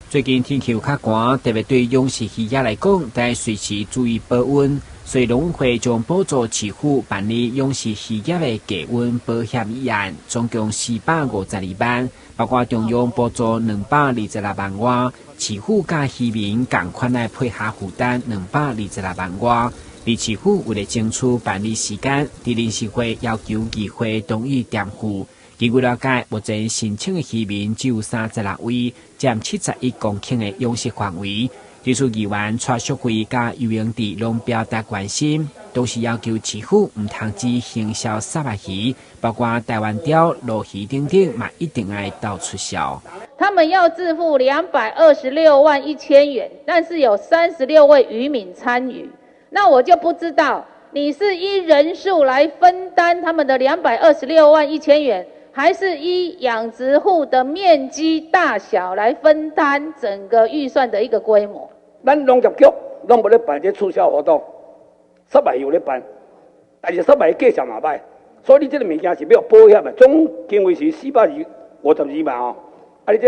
最近天氣有較寒，特別對養殖魚業來講，得隨時注意保溫。所以農委會將補助市府辦理養殖漁業的低溫保險議案，總共452萬，包括中央補助226萬外，市府佮漁民仝款來配合負擔226萬外。而市府為了爭取辦理時間，佇臨時會要求議會同意墊付。根據了解，目前申請的漁民只有36位，佔71公頃的養殖範圍。對此，議員蔡淑慧佮游榮智攏表達關心，同時要求市府毋通只行銷虱目魚，包括台灣鯛、鱸魚等等，嘛一定愛鬥出銷。他們要自付226.1萬元，但是有36位漁民參與，那我就不知道你是依人數來分擔他們的226.1萬元，還是依養殖戶的面積大小來分擔整個預算的一個規模。咱農業局攏無咧辦這促銷活動，虱目魚有咧辦，但是虱目魚價錢嘛歹，所以你這個物件是欲保險的，總經費是452萬哦，啊你這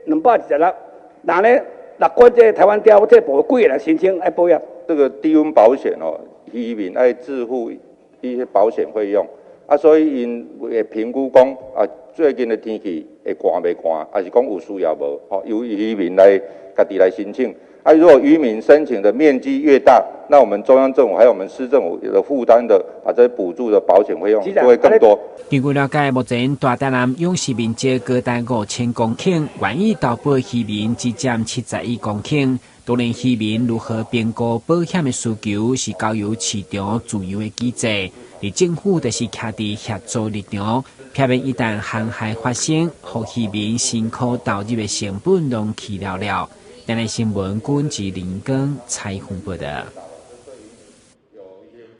226，若咧若管這台灣鯛這部分幾个人申請愛保險？這個低溫保險哦，漁民愛自付一些保險費用，啊，所以𪜶會評估講啊，最近的天氣會寒袂寒，還是講有需要無？吼，由漁民來家己來申請。啊，如果漁民申請的面積越大，那我們中央政府還有我們市政府的負擔的啊，這些補助的保險費用就會更多。根據了解，目前大台南養殖面積高達5000公頃，願意投保漁民只佔71公頃。當然，漁民如何評估保險的需求，是交由市場自由的機制。而政府就是徛佇協助立場，避免一旦航海發生，予漁民辛苦投入的成本攏去了了。電視新聞，郭志林光採訪報道。